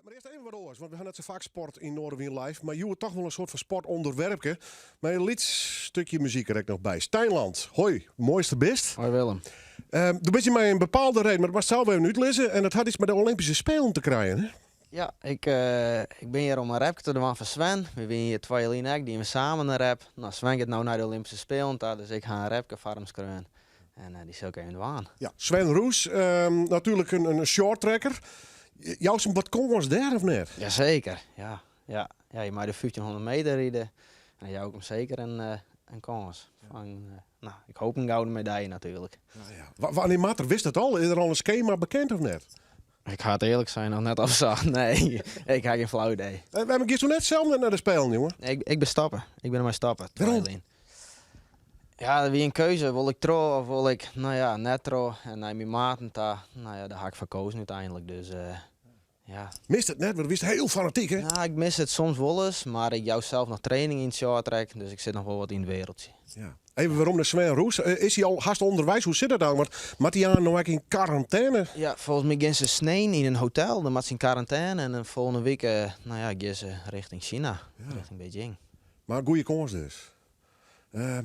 Maar earst even wat oars, want we ha net sa faak sport yn Noardewyn Live, mar hjoed toch wol in soart fan sportûnderwerpke mei in lyts stikje muzyk der ek noch by. Stijn Land, hoi, moaiste bist. Hoi Willem. Do bist hjir mei in bepaalde reden, mar dat moatst sels even útlizze en dat hat iets mei de Olympyske Spelen te krijen, hè? Ja, ik, ik bin hjir om in rapke te dwaan foar Sven. We wiene hjir twa jier lyn ek, diene we samen in rap. No, Sven giet no nei de Olympyske Spelen ta, dus ik ha in rapke foar him skreaun. En dy sil ik even dwaan. Ja, Sven Roes, natuerlik in shorttracker. Joust him wat kâns dêr of net? Jaseker, ja. Ja, ja, hy mei de 1500 meter ride. En dan jou ik him seker in kâns. Fan, no, ik hoop in gouden medalje natuerlik. Ja, ja. Wannear moat er? Witst dat al? Is der al in skema bekend of net? Ik ha it earlik sein noch net opsocht. Nee, ik ha gjin flau idee. Wêrom giest do net sels net nei de Spelen, jonge? Nee, ik bin stoppe. Ik bin dermei stoppe. Wêrom? Ja, dat wie in keuze. Wol ik troch of wol ik, no ja, net troch? En nei myn maten ta, no ja, dêr ha ik foar kozen úteinlik. Dus ja. Mist it net? Want do wiest hiel fanatyk, hè? Ja, ik mis it soms wolris, mar ik jou sels noch training yn it shorttrack, dus ik sit noch wol wat yn it wereldje. Ja. Even werom nei Sven Roes. Is hy al hast ûnderweis? Hoe sit dat dan? Want moat hy aanst no ek yn karantêne? Ja, folgens my gean se snein yn in hotel. Dan moat se yn karantêne en de folgjende wike, no ja, gean se richting China, richting Beijing. Mar goede kâns dus.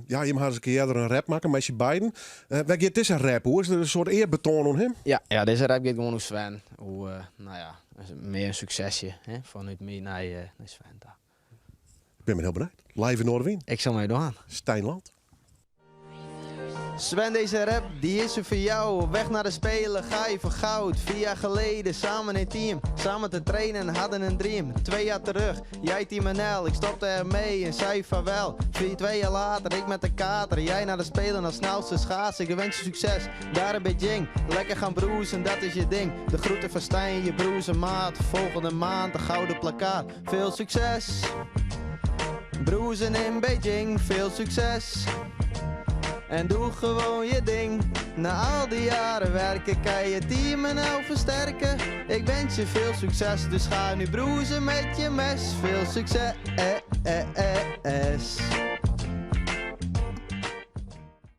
Ja, jim ha ris in kear earder in rap makke mei syn beiden. Wêr giet dizze rap oer? Is der in soart earbetoan oan him? Ja, ja, dizze rap giet gewoan oer Sven. Oer, no ja, mear in suksesje, hè, fanút my nei Sven ta. Ik bin hiel benijd. Live yn Noardewyn. Ik sil my dwaan. Stijn Land. Sven, deze rap, die is er voor jou. Op weg naar de Spelen, ga je voor goud. 4 jaar geleden, samen in team. Samen te trainen, hadden een dream. 2 jaar terug, jij Team NL. Ik stopte ermee en zei vaarwel. 4, 2 jaar later, ik met de kater. Jij naar de Spelen als snelste schaats. Ik wens je succes, daar in Beijing. Lekker gaan broezen, dat is je ding. De groeten van Stijn, je broers en maat. Volgende maand, de gouden plakkaat. Veel succes. Broezen in Beijing, veel succes. En doe gewoon je ding. Na al die jaren werken kan je team nou versterken. Ik wens je veel succes, dus ga nu broezen met je mes. Veel succes.